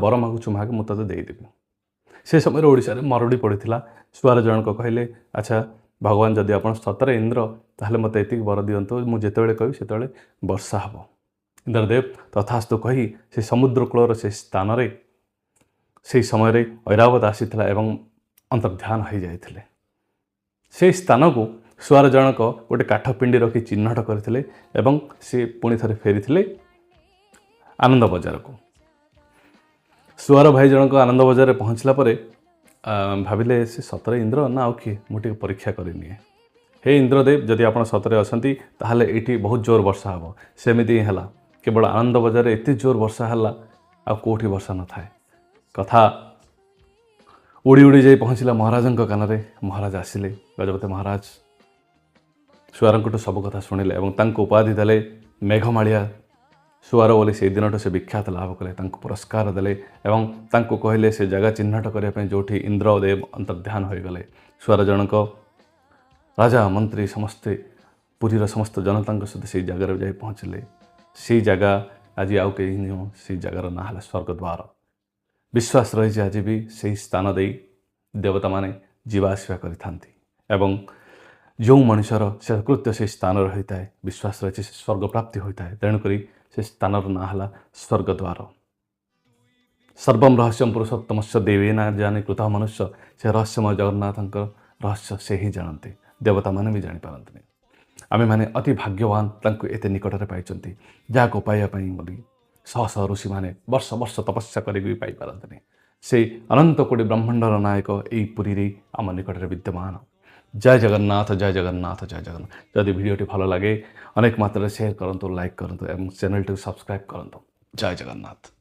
ବର ମାଗୁଛୁ ମାଗ, ମୁଁ ତୋତେ ଦେଇଦେବି। ସେ ସମୟରେ ଓଡ଼ିଶାରେ ମରୁଡ଼ି ପଡ଼ିଥିଲା। ସୁଆର ଜଣକ କହିଲେ, ଆଚ୍ଛା ଭଗବାନ, ଯଦି ଆପଣ ସତରେ ଇନ୍ଦ୍ର ତାହେଲେ ମୋତେ ଏତିକି ବର ଦିଅନ୍ତୁ, ମୁଁ ଯେତେବେଳେ କହିବି ସେତେବେଳେ ବର୍ଷା ହେବ। ଇନ୍ଦ୍ରଦେବ ତଥାସ୍ତୁ କହି ସେ ସମୁଦ୍ର କୂଳର ସେ ସ୍ଥାନରେ ସେହି ସମୟରେ ଐରାବତ ଆସିଥିଲା ଏବଂ ଅନ୍ତର୍ଧ୍ୟାନ ହୋଇଯାଇଥିଲେ। ସେହି ସ୍ଥାନକୁ ସୁଆର ଜଣକ ଗୋଟେ କାଠ ପିଣ୍ଡି ରଖି ଚିହ୍ନଟ କରିଥିଲେ ଏବଂ ସେ ପୁଣି ଥରେ ଫେରିଥିଲେ ଆନନ୍ଦ ବଜାରକୁ। ସୁଆର ଭାଇ ଜଣକ ଆନନ୍ଦ ବଜାରରେ ପହଞ୍ଚିଲା ପରେ ଭାବିଲେ, ସେ ସତରେ ଇନ୍ଦ୍ର ନା ଆଉ କିଏ, ମୁଁ ଟିକେ ପରୀକ୍ଷା କରିନିଏ। ହେ ଇନ୍ଦ୍ରଦେବ, ଯଦି ଆପଣ ସତରେ ଅଛନ୍ତି ତାହେଲେ ଏଇଠି ବହୁତ ଜୋର ବର୍ଷା ହେବ। ସେମିତି ହିଁ ହେଲା। କେବଳ ଆନନ୍ଦ ବଜାରରେ ଏତେ ଜୋର ବର୍ଷା ହେଲା, ଆଉ କେଉଁଠି ବର୍ଷା ନଥାଏ। କଥା ଉଡ଼ି ଉଡ଼ି ଯାଇ ପହଞ୍ଚିଲା ମହାରାଜଙ୍କ କାନରେ। ମହାରାଜ ଆସିଲେ, ଗଜପତି ମହାରାଜ ସୁଆରଙ୍କଠୁ ସବୁ କଥା ଶୁଣିଲେ ଏବଂ ତାଙ୍କୁ ଉପାଧି ଦେଲେ ମେଘମାଳିଆ ସୁଆର ବୋଲି। ସେଇ ଦିନଠୁ ସେ ବିଖ୍ୟାତ ଲାଭ କଲେ। ତାଙ୍କୁ ପୁରସ୍କାର ଦେଲେ ଏବଂ ତାଙ୍କୁ କହିଲେ ସେ ଜାଗା ଚିହ୍ନଟ କରିବା ପାଇଁ ଯେଉଁଠି ଇନ୍ଦ୍ରଦେବ ଅନ୍ତର୍ଧ୍ୟାନ ହୋଇଗଲେ। ସୁଆର ଜଣକ ରାଜା, ମନ୍ତ୍ରୀ ସମସ୍ତେ, ପୁରୀର ସମସ୍ତ ଜନତାଙ୍କ ସହିତ ସେଇ ଜାଗାରେ ଯାଇ ପହଞ୍ଚିଲେ। ସେଇ ଜାଗା ଆଜି ଆଉ କେହି ନୁହଁ, ସେଇ ଜାଗାର ନାଁ ହେଲା ସ୍ୱର୍ଗଦ୍ୱାର। ବିଶ୍ୱାସ ରହିଛି ଆଜି ବି ସେଇ ସ୍ଥାନ ଦେଇ ଦେବତାମାନେ ଯିବା ଆସିବା କରିଥାନ୍ତି ଏବଂ ଯେଉଁ ମଣିଷର ଶେଷକୃତ୍ୟ ସେଇ ସ୍ଥାନରେ ହୋଇଥାଏ, ବିଶ୍ୱାସ ରହିଛି ସେ ସ୍ୱର୍ଗ ପ୍ରାପ୍ତି ହୋଇଥାଏ। ତେଣୁକରି ସେ ସ୍ଥାନର ନାଁ ହେଲା ସ୍ୱର୍ଗଦ୍ୱାର। ସର୍ବମ ରହସ୍ୟମ ପୁରୁଷୋତ୍ତମସ୍ୟ ଦେବେନା ଜାନେ କୃତ ମନୁଷ୍ୟ। ସେ ରହସ୍ୟମୟ ଜଗନ୍ନାଥଙ୍କର ରହସ୍ୟ ସେ ହିଁ ଜାଣନ୍ତି, ଦେବତାମାନେ ବି ଜାଣିପାରନ୍ତିନି। ଆମେମାନେ ଅତି ଭାଗ୍ୟବାନ ତାଙ୍କୁ ଏତେ ନିକଟରେ ପାଇଛନ୍ତି, ଯାହାକୁ ପାଇବା ପାଇଁ ବୋଲି ଶହ ଶହ ଋଷିମାନେ ବର୍ଷ ବର୍ଷ ତପସ୍ୟା କରିକି ବି ପାଇପାରନ୍ତିନି। ସେ ଅନନ୍ତ କୋଟି ବ୍ରହ୍ମାଣ୍ଡର ନାୟକ ଏଇ ପୁରୀରେ ଆମ ନିକଟରେ ବିଦ୍ୟମାନ। ଜୟ ଜଗନ୍ନାଥ, ଜୟ ଜଗନ୍ନାଥ, ଜୟ ଜଗନ୍ନାଥ। ଯଦି ଭିଡ଼ିଓଟି ଭଲ ଲାଗେ, ଅନେକ ମାତ୍ରାରେ ସେୟାର କରନ୍ତୁ, ଲାଇକ୍ କରନ୍ତୁ ଏବଂ ଚ୍ୟାନେଲଟିକୁ ସବସ୍କ୍ରାଇବ୍ କରନ୍ତୁ। ଜୟ ଜଗନ୍ନାଥ।